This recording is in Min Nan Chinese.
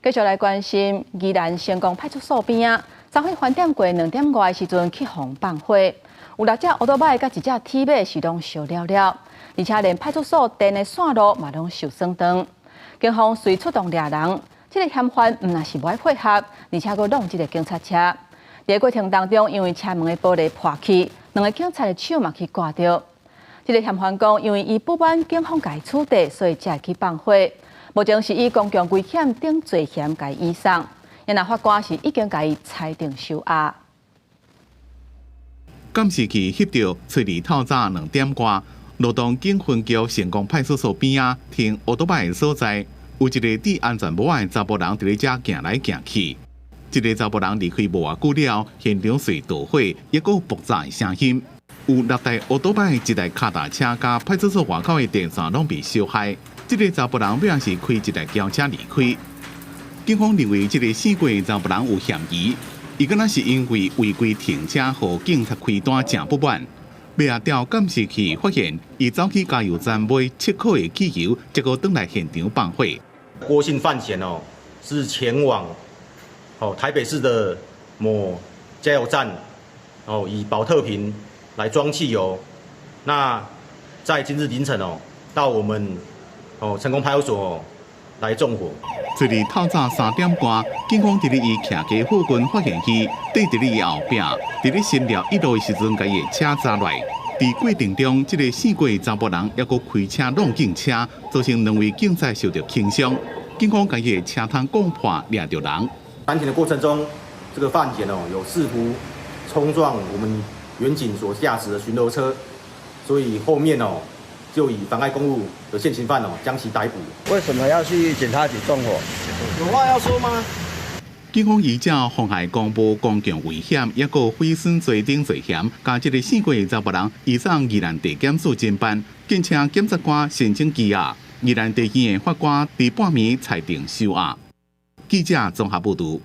繼續來關心宜蘭成功派出所邊仔，昨昏翻點過2點外的時陣去予放火，有六隻歐多擺佮一隻鐵馬是攏燒了了，而且連派出所電的線路嘛攏受損斷。警方隨出動掠人，這個嫌犯毋但是無愛配合，而且閣挵這個警察車。佇過程當中，因為車門的玻璃破去，兩个警察的手嘛去割著。這個嫌犯講，因為伊不滿警方共伊處理，所以才會去放火。目前是以公共危險等罪嫌共伊移送，然後法官是已經共伊裁定收押。監視器翕著，初二透早2點外，羅東警分局成功派出所邊仔停歐多擺的所在，有一个戴安全帽的查埔人佇咧遮行來行去。這个查埔人離開無偌久了，現場隨著火，抑閣有爆炸的聲音。有六台歐多擺、一台跤踏車佮派出所外口的電線攏被燒害。這个查埔人尾仔是開一台轎車離開。警方認為這个姓郭的查埔人有嫌疑，伊敢若是因為違規停車予警察開單誠不滿。尾仔調監視器發現，伊走去加油站買7塊的汽油，結果轉來現場放火。郭姓犯嫌哦，是前往哦台北市的某加油站哦，以寶特瓶來裝汽油。那在今日凌晨哦，到我們哦成功派出所來縱火。昨日透早3點外，警方佇咧伊徛家附近發現伊，綴佇咧伊後壁，佇咧新寮一路的時陣，共伊的車砸落。佇過程中，這个姓郭的查埔人猶閣開車挵警車，造成兩位警察受著輕傷。警方共伊的車窗摃破，掠著人。攔停的過程中，這個犯嫌哦有試圖衝撞我們員警所駕駛的巡邏車，所以後面哦就以妨礙公務的現行犯哦將其逮捕。為什麼要去警察局縱火？有話要說嗎？警方依照妨害公務、公共危險，抑閣毀損罪等罪嫌，共這个姓郭的查埔人移送宜蘭地檢署偵辦，敬請檢察官申請羈押。宜蘭地院的法官佇半暝裁定收押。記者綜合報導。